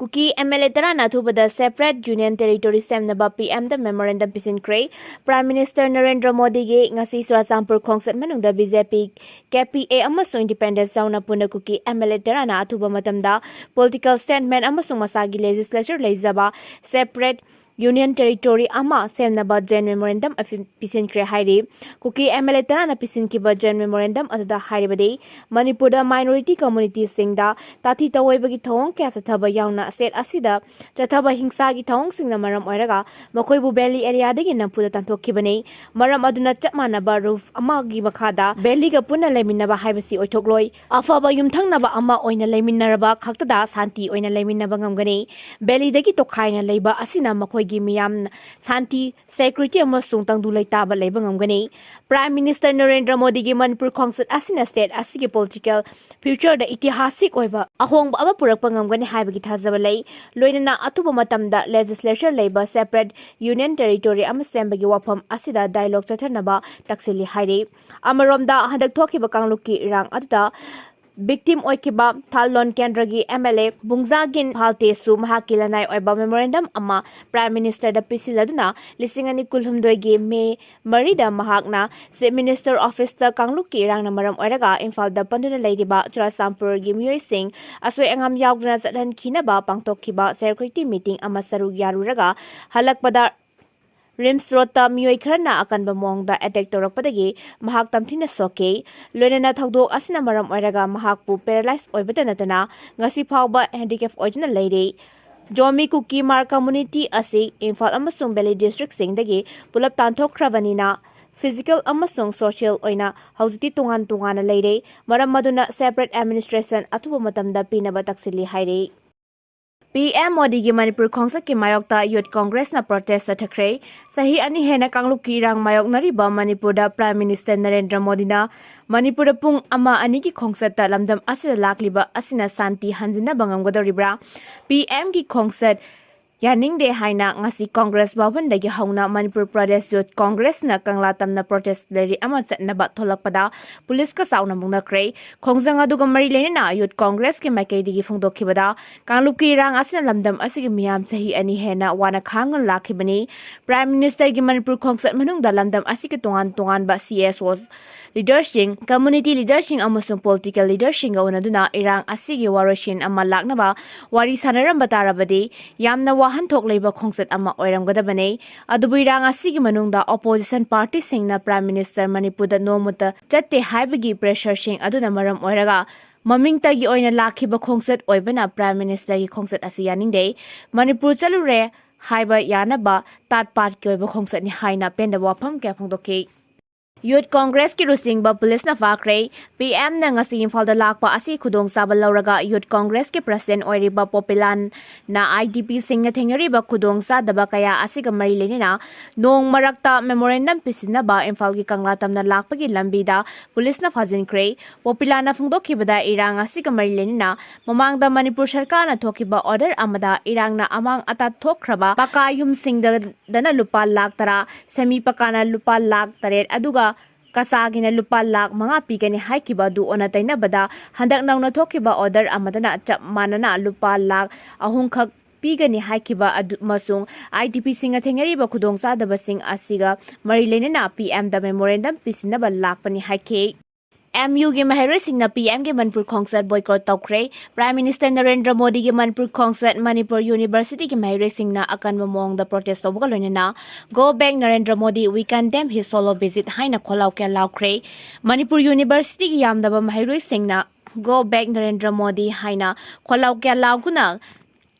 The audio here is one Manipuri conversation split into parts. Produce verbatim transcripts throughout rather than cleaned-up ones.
ꯀꯨꯀꯤ ꯑꯦꯝ ꯑꯦꯜ ꯑꯦ ꯇꯔꯥꯅ ꯑꯊꯨꯕꯗ separate union territory ꯁꯦꯝꯅꯕ ꯄꯤ ꯑꯦꯝꯗ memorandum ꯄꯤꯁꯤꯟꯈ꯭ꯔꯦ꯫ Prime Minister ꯅꯔꯦꯟꯗ꯭ꯔ ꯃꯣꯗꯤꯒꯤ ꯉꯁꯤ ꯆꯨꯔꯥꯆꯥꯟꯄꯨꯔ ꯈꯣꯡꯆꯠ ꯃꯅꯨꯡꯗ B J P K P ꯑꯦ ꯑꯃꯁꯨꯡ independents ꯌꯥꯎꯅ ꯄꯨꯟꯅ ꯀꯨꯀꯤ ꯑꯦꯝ ꯑꯦꯜ ꯑꯦ ꯇꯔꯥꯅ ꯑꯊꯨꯕ ꯃꯇꯝꯗ political statement ꯑꯃꯁꯨꯡ ꯃꯁꯥꯒꯤ legislature ꯂꯩꯖꯕ separate union territory ꯑꯃ ꯁꯦꯝꯅꯕ joint memorandum ꯑꯐꯤ-, ꯄꯤꯁꯤꯟꯈ꯭ꯔꯦ ꯍꯥꯏꯔꯤ꯫ ꯀꯨꯀꯤ ꯑꯦꯝ ꯑꯦꯜ ꯑꯦ ꯇꯔꯥꯅ ꯄꯤꯁꯤꯟꯈꯤꯕ joint memorandum ꯑꯗꯨꯗ ꯍꯥꯏꯔꯤꯕꯗꯤ, ꯃꯅꯤꯄꯨꯔꯗ minority communitiesꯁꯤꯡꯗ ꯇꯥꯊꯤ ꯇꯧꯑꯣꯏꯕꯒꯤ ꯊꯧꯑꯣꯡ ꯀꯌꯥ ꯆꯠꯊꯕ ꯌꯥꯎꯅ state ꯑꯁꯤꯗ ꯆꯠꯊꯕ ꯍꯤꯡꯁꯥꯒꯤ ꯊꯧꯑꯣꯡꯁꯤꯡꯅ ꯃꯔꯝ ꯑꯣꯏꯔꯒ ꯃꯈꯣꯏꯕꯨ valley areaꯗꯒꯤ ꯅꯝꯐꯨꯗ ꯇꯥꯟꯊꯣꯛꯈꯤꯕꯅꯤ꯫ ꯃꯔꯝ ꯑꯗꯨꯅ ꯆꯞ ꯃꯥꯟꯅꯕ roof ꯑꯃꯒꯤ ꯃꯈꯥꯗ valleyꯒ ꯄꯨꯟꯅ ꯂꯩꯃꯤꯟꯅꯕ ꯍꯥꯏꯕꯁꯤ ꯑꯣꯏꯊꯣꯛꯂꯣꯏ꯫ ꯑꯐꯕ ꯌꯨꯝꯊꯪꯅꯕ ꯑꯃ ꯑꯣꯏꯅ ꯂꯩꯃꯤꯟꯅꯔꯕ ꯈꯛꯇꯗ ꯁꯥꯟꯇꯤ ꯑꯣꯏꯅ ꯂꯩꯃꯤꯟꯅꯕ ꯉꯝꯒꯅꯤ꯫ Valleyꯗꯒꯤ ꯇꯣꯈꯥꯏꯅ ꯂꯩꯕ ꯑꯁꯤꯅ ꯃꯈꯣꯏꯒꯤ ꯃꯤꯌꯥꯝ ꯁꯥꯟꯇꯤ, security ꯑꯃꯁꯨꯡ ꯇꯪꯗꯨ ꯂꯩꯇꯥꯕ ꯂꯩꯕ ꯉꯝꯒꯅꯤ꯫ Prime Minister ꯅꯔꯦꯟꯗ꯭ꯔ ꯃꯣꯗꯤꯒꯤ ꯃꯅꯤꯄꯨꯔ ꯈꯣꯡꯆꯠ ꯑꯁꯤꯅ state ꯑꯁꯤꯒꯤ political futureꯗ ꯏꯇꯤꯍꯥꯁꯤꯛ ꯑꯣꯏꯕ ꯑꯍꯣꯡꯕ ꯑꯃ ꯄꯨꯔꯛꯄ ꯉꯝꯒꯅꯤ ꯍꯥꯏꯕꯒꯤ ꯊꯥꯖꯕ ꯂꯩ꯫ ꯂꯣꯏꯅꯅ ꯑꯊꯨꯕ ꯃꯇꯝꯗ legislature ꯂꯩꯕ separate union territory ꯑꯃ ꯁꯦꯝꯕꯒꯤ ꯋꯥꯐꯝ ꯑꯁꯤꯗ dialogue ꯆꯠꯊꯅꯕ ꯇꯛꯁꯤꯜꯂꯤ ꯍꯥꯏꯔꯤ꯫ ꯑꯃꯔꯣꯝꯗ, ꯍꯟꯗꯛ ꯊꯣꯛꯈꯤꯕ ꯀꯥꯡꯂꯨꯞꯀꯤ ꯏꯔꯥꯡ ꯑꯗꯨꯗ victim ꯑꯣꯏꯈꯤꯕ ꯊꯥꯜꯂꯣꯟ ꯀꯦꯟꯗ꯭ꯔꯒꯤ ꯑꯦꯝ ꯑꯦꯜ ꯑꯦ ꯕꯨꯡꯖꯥꯒꯤꯟ ꯐꯥꯜꯇꯦꯁꯨ ꯃꯍꯥꯛꯀꯤ ꯂꯅꯥꯏ ꯑꯣꯏꯕ memorandum ꯑꯃ Prime Ministerꯗ ꯄꯤꯁꯤꯜꯂꯗꯨꯅ, ꯂꯤꯁꯤꯡ ꯑꯅꯤ ꯀꯨꯟꯍꯨꯝꯗꯣꯏꯒꯤ ꯃꯦ ꯃꯔꯤꯗ ꯃꯍꯥꯛꯅ Chief Minister officeꯇ ꯀꯥꯡꯂꯨꯞꯀꯤ ꯏꯔꯥꯡꯅ ꯃꯔꯝ ꯑꯣꯏꯔꯒ ꯏꯝꯐꯥꯜꯗ ꯄꯟꯗꯨꯅ ꯂꯩꯔꯤꯕ ꯆꯨꯔꯥꯆꯥꯟꯄꯨꯔꯒꯤ ꯃꯤꯑꯣꯏꯁꯤꯡ ꯑꯁꯣꯏ ꯑꯉꯥꯝ ꯌꯥꯎꯗꯅ ꯆꯠꯍꯟꯈꯤꯅꯕ ꯄꯥꯡꯊꯣꯛꯈꯤꯕ security meeting ꯑꯃ ꯁꯔꯨꯛ ꯌꯥꯔꯨꯔꯒ ꯍꯜꯂꯛꯄꯗ ꯔꯤꯝꯁ ꯔꯣꯗꯇ ꯃꯤꯑꯣꯏ ꯈꯔꯅ ꯑꯀꯟꯕ ꯃꯑꯣꯡꯗ attack ꯇꯧꯔꯛꯄꯗꯒꯤ ꯃꯍꯥꯛ ꯇꯝꯊꯤꯅ ꯁꯣꯛꯈꯤ꯫ ꯂꯣꯏꯅꯅ ꯊꯧꯗꯣꯛ ꯑꯁꯤꯅ ꯃꯔꯝ ꯑꯣꯏꯔꯒ ꯃꯍꯥꯛꯄꯨ paralyze ꯑꯣꯏꯕꯇ ꯅꯠꯇꯅ ꯉꯁꯤ ꯐꯥꯎꯕ handicap ꯑꯣꯏꯗꯨꯅ ꯂꯩꯔꯤ꯫ ꯖꯣꯃꯤ ꯀꯨꯀꯤ ꯃꯥꯔ community ꯑꯁꯤ ꯏꯝꯐꯥꯜ ꯑꯃꯁꯨꯡ valley districtꯁꯤꯡꯗꯒꯤ ꯄꯨꯂꯞ ꯇꯥꯟꯊꯣꯛꯈ꯭ꯔꯕꯅꯤꯅ physical ꯑꯃꯁꯨꯡ social ꯑꯣꯏꯅ ꯍꯧꯖꯤꯛꯇꯤ ꯇꯣꯉꯥꯟ ꯇꯣꯉꯥꯟꯅ ꯂꯩꯔꯦ꯫ ꯃꯔꯝ ꯑꯗꯨꯅ separate administration ꯑꯊꯨꯕ ꯃꯇꯝꯗ ꯄꯤꯅꯕ ꯇꯛꯁꯤꯜꯂꯤ ꯍꯥꯏꯔꯤ꯫ ꯄꯤ ꯑꯦꯝ ꯃꯣꯗꯤꯒꯤ ꯃꯅꯤꯄꯨꯔ ꯈꯣꯡꯆꯠꯀꯤ ꯃꯥꯌꯣꯛꯇ Youth Congressꯅ protest ꯆꯠꯊꯈ꯭ꯔꯦ꯫ ꯆꯍꯤ ꯑꯅꯤ ꯍꯦꯟꯅ ꯀꯥꯡꯂꯨꯞꯀꯤ ꯏꯔꯥꯡ ꯃꯥꯌꯣꯛꯅꯔꯤꯕ ꯃꯅꯤꯄꯨꯔꯗ Prime Minister ꯅꯔꯦꯟꯗ꯭ꯔ ꯃꯣꯗꯤꯅ ꯃꯅꯤꯄꯨꯔꯗ ꯄꯨꯡ ꯑꯃ ꯑꯅꯤꯒꯤ ꯈꯣꯡꯆꯠꯇ ꯂꯝꯗꯝ ꯑꯁꯤꯗ ꯂꯥꯛꯂꯤꯕ ꯑꯁꯤꯅ ꯁꯥꯟꯇꯤ ꯍꯟꯖꯤꯟꯅꯕ ꯉꯝꯒꯗꯧꯔꯤꯕ꯭ꯔꯥ? ꯄꯤ ꯑꯦꯝꯒꯤ ꯈꯣꯡꯆꯠ ꯌꯥꯅꯤꯡꯗꯦ ꯍꯥꯏꯅ ꯉꯁꯤ ꯀꯣꯡꯒ꯭ꯔꯦꯁ ꯚꯕꯟꯗꯒꯤ ꯍꯧꯅ ꯃꯅꯤꯄꯨꯔ ꯄ꯭ꯔꯗꯦꯁ ꯌꯨꯊ ꯀꯣꯡꯒ꯭ꯔꯦꯁꯅ ꯀꯪꯂꯥ ꯇꯝꯅ ꯄ꯭ꯔꯣꯇꯦꯁ ꯔꯦꯂꯤ ꯑꯃ ꯆꯠꯅꯕ ꯊꯣꯛꯂꯛꯄꯗ ꯄꯨꯂꯤꯁꯀ ꯆꯥꯎꯅ ꯃꯨꯛꯅꯈ꯭ꯔꯦ꯫ ꯈꯣꯡꯖꯪ ꯑꯗꯨꯒ ꯃꯔꯤ ꯂꯩꯅꯅ ꯌꯨꯊ ꯀꯣꯡꯒ꯭ꯔꯦꯁꯀꯤ ꯃꯥꯏꯀꯩꯗꯒꯤ ꯐꯣꯡꯗꯣꯛꯈꯤꯕꯗ ꯀꯥꯡꯂꯨꯞꯀꯤ ꯏꯔꯥꯡ ꯑꯁꯤꯅ ꯂꯝꯗꯝ ꯑꯁꯤꯒꯤ ꯃꯤꯌꯥꯝ ꯆꯍꯤ ꯑꯅꯤ ꯍꯦꯟꯅ ꯋꯥꯅ ꯈꯥꯡꯗꯨꯅ ꯂꯥꯛꯈꯤꯕꯅꯤ꯫ ꯄ꯭ꯔꯥꯏꯝ ꯃꯤꯅꯤꯁꯇꯔꯒꯤ ꯃꯅꯤꯄꯨꯔ ꯈꯣꯡꯆꯠ ꯃꯅꯨꯡꯗ ꯂꯝꯗꯝ ꯑꯁꯤꯒꯤ ꯇꯣꯉꯥꯟ ꯇꯣꯉꯥꯟꯕ ꯁꯤ ꯑꯦꯁ ꯑꯣ ꯂꯤꯗꯔꯁꯤꯡ, ꯀꯝꯃꯨꯅꯤꯇꯤ ꯂꯤꯗꯔꯁꯤꯡ ꯑꯃꯁꯨꯡ ꯄꯣꯂꯤꯇꯤꯀꯦꯜ ꯂꯤꯗꯔꯁꯤꯡꯒ ꯎꯅꯗꯨꯅ ꯏꯔꯥꯡ ꯑꯁꯤꯒꯤ ꯋꯥꯔꯣꯏꯁꯤꯟ ꯑꯃ ꯂꯥꯛꯅꯕ ꯋꯥꯔꯤ ꯁꯥꯟꯅꯔꯝꯕ ꯇꯥꯔꯕꯗꯤ ꯌꯥꯝꯅ ꯋꯥꯍꯟꯊꯣꯛ ꯂꯩꯕ ꯈꯣꯡꯆꯠ ꯑꯃ ꯑꯣꯏꯔꯝꯒꯗꯕꯅꯤ꯫ ꯑꯗꯨꯕꯨ ꯏꯔꯥꯡ ꯑꯁꯤꯒꯤ ꯃꯅꯨꯡꯗ ꯑꯣꯄꯣꯖꯤꯁꯟ ꯄꯥꯔꯇꯤꯁꯤꯡꯅ ꯄ꯭ꯔꯥꯏꯝ ꯃꯤꯅꯤꯁꯇꯔ ꯃꯅꯤꯄꯨꯔꯗ ꯅꯣꯡꯃꯇ ꯆꯠꯇꯦ ꯍꯥꯏꯕꯒꯤ ꯄ꯭ꯔꯦꯁꯔꯁꯤꯡ ꯑꯗꯨꯅ ꯃꯔꯝ ꯑꯣꯏꯔꯒ ꯃꯃꯤꯡꯇꯒꯤ ꯑꯣꯏꯅ ꯂꯥꯛꯈꯤꯕ ꯈꯣꯡꯆꯠ ꯑꯣꯏꯕꯅ ꯄ꯭ꯔꯥꯏꯝ ꯃꯤꯅꯤꯁꯇꯔꯒꯤ ꯈꯣꯡꯆꯠ ꯑꯁꯤ ꯌꯥꯅꯤꯡꯗꯦ꯫ ꯃꯅꯤꯄꯨꯔ ꯆꯠꯂꯨꯔꯦ ꯍꯥꯏꯕ ꯌꯥꯅꯕ ꯇꯥꯠ ꯄꯥꯠꯀꯤ ꯑꯣꯏꯕ ꯈꯣꯡꯆꯠꯅꯤ ꯍꯥꯏꯅ ꯄꯦꯟꯗꯕ ꯋꯥꯐꯝ ꯀꯌꯥ ꯐꯣꯡꯗꯣꯛꯈꯤ꯫ ꯌꯨꯊ ꯀꯣꯡꯒ꯭ꯔꯦꯁꯀꯤ ꯂꯨꯆꯤꯡꯕ ꯄꯨꯂꯤꯁꯅ ꯐꯥꯈ꯭ꯔꯦ꯫ ꯄꯤ ꯑꯦꯝꯅ ꯉꯁꯤ ꯏꯝꯐꯥꯜꯗ ꯂꯥꯛꯄ ꯑꯁꯤ ꯈꯨꯗꯣꯡꯆꯥꯕ ꯂꯧꯔꯒ ꯌꯨꯊ ꯀꯣꯡꯒ꯭ꯔꯦꯁꯀꯤ ꯄ꯭ꯔꯁꯤꯗꯦꯟ ꯑꯣꯏꯔꯤꯕ ꯄꯣꯄꯤꯂꯥꯟꯅ ꯑꯥꯏ ꯗꯤ ꯄꯤꯁꯤꯡꯅ ꯊꯦꯡꯅꯔꯤꯕ ꯈꯨꯗꯣꯡꯆꯥꯗꯕ ꯀꯌꯥ ꯑꯁꯤꯒ ꯃꯔꯤ ꯂꯩꯅꯅ ꯅꯣꯡ ꯃꯔꯛꯇ ꯃꯦꯃꯣꯔꯦꯟꯗꯝ ꯄꯤꯁꯤꯟꯅꯕ ꯏꯝꯐꯥꯜꯒꯤ ꯀꯪꯂꯥ ꯇꯝꯅ ꯂꯥꯛꯄꯒꯤ ꯂꯝꯕꯤꯗ ꯄꯨꯂꯤꯁꯅ ꯐꯥꯖꯤꯟꯈ꯭ꯔꯦ꯫ ꯄꯣꯄꯤꯂꯥꯅ ꯐꯣꯡꯗꯣꯛꯈꯤꯕꯗ ꯏꯔꯥꯡ ꯑꯁꯤꯒ ꯃꯔꯤ ꯂꯩꯅꯅ ꯃꯃꯥꯡꯗ ꯃꯅꯤꯄꯨꯔ ꯁꯔꯀꯥꯔꯅ ꯊꯣꯛꯈꯤꯕ ꯑꯣꯔꯗꯔ ꯑꯃꯗ ꯏꯔꯥꯡꯅ ꯑꯃꯥꯡ ꯑꯇꯥ ꯊꯣꯛꯈ꯭ꯔꯕ ꯄꯀꯥ ꯌꯨꯝꯁꯤꯡꯗ ꯗꯅ ꯂꯨꯄꯥ ꯂꯥꯈ ꯇꯔꯥ, ꯁꯦꯃꯤ ꯄꯀꯥꯅ ꯂꯨꯄꯥ ꯂꯥꯈ ꯇꯔꯦꯠ, ꯑꯗꯨꯒ ꯀꯆꯥꯒꯤꯅ ꯂꯨꯄꯥ ꯂꯥꯈ ꯃꯉꯥ ꯄꯤꯒꯅꯤ ꯍꯥꯏꯈꯤꯕ ꯑꯗꯨ ꯑꯣꯟꯅ ꯇꯩꯅꯕꯗ ꯍꯟꯗꯛ ꯅꯧꯅ ꯊꯣꯛꯈꯤꯕ ꯑꯣꯔꯗꯔ ꯑꯃꯗꯅ ꯆꯞ ꯃꯥꯟꯅꯅ ꯂꯨꯄꯥ ꯂꯥꯈ ꯑꯍꯨꯝ ꯈꯛ ꯄꯤꯒꯅꯤ ꯍꯥꯏꯈꯤꯕ ꯑꯗꯨ ꯑꯃꯁꯨꯡ ꯑꯥꯏ ꯗꯤ ꯄꯤꯁꯤꯡꯅ ꯊꯦꯡꯅꯔꯤꯕ ꯈꯨꯗꯣꯡꯆꯥꯗꯕꯁꯤꯡ ꯑꯁꯤꯒ ꯃꯔꯤ ꯂꯩꯅꯅ ꯄꯤ ꯑꯦꯝꯗ ꯃꯦꯃꯣꯔꯦꯟꯗꯝ ꯄꯤꯁꯤꯟꯅꯕ ꯂꯥꯛꯄꯅꯤ ꯍꯥꯏꯈꯤ꯫ ꯑꯦꯝ ꯌꯨꯒꯤ ꯃꯍꯩꯔꯣꯏꯁꯤꯡꯅ ꯄꯤ ꯑꯦꯝꯒꯤ ꯃꯅꯤꯄꯨꯔ ꯈꯣꯡꯆꯠ ꯕꯣꯏꯀꯣꯠ ꯇꯧꯈ꯭ꯔꯦ꯫ ꯄ꯭ꯔꯥꯏꯝ ꯃꯤꯅꯤꯁꯇꯔ ꯅꯔꯦꯟꯗ꯭ꯔ ꯃꯣꯗꯤꯒꯤ ꯃꯅꯤꯄꯨꯔ ꯈꯣꯡꯆꯠ ꯃꯅꯤꯄꯨꯔ ꯌꯨꯅꯤꯚꯔꯁꯤꯇꯤꯒꯤ ꯃꯍꯩꯔꯣꯏꯁꯤꯡꯅ ꯑꯀꯟꯕ ꯃꯑꯣꯡꯗ ꯄ꯭ꯔꯣꯇꯦꯁ ꯇꯧꯕꯒ ꯂꯣꯏꯅꯅ "Go back Narendra Modi, we condemn his solo visit" ꯍꯥꯏꯅ ꯈꯣꯜꯂꯥꯎ ꯀꯌꯥ ꯂꯥꯎꯈ꯭ꯔꯦ꯫ ꯃꯅꯤꯄꯨꯔ ꯌꯨꯅꯤꯚꯔꯁꯤꯇꯤꯒꯤ ꯌꯥꯝꯂꯕ ꯃꯍꯩꯔꯣꯏꯁꯤꯡꯅ "Go back Narendra Modi" ꯍꯥꯏꯅ ꯈꯣꯜꯂꯥꯎ ꯀꯌꯥ ꯂꯥꯎꯗꯨꯅ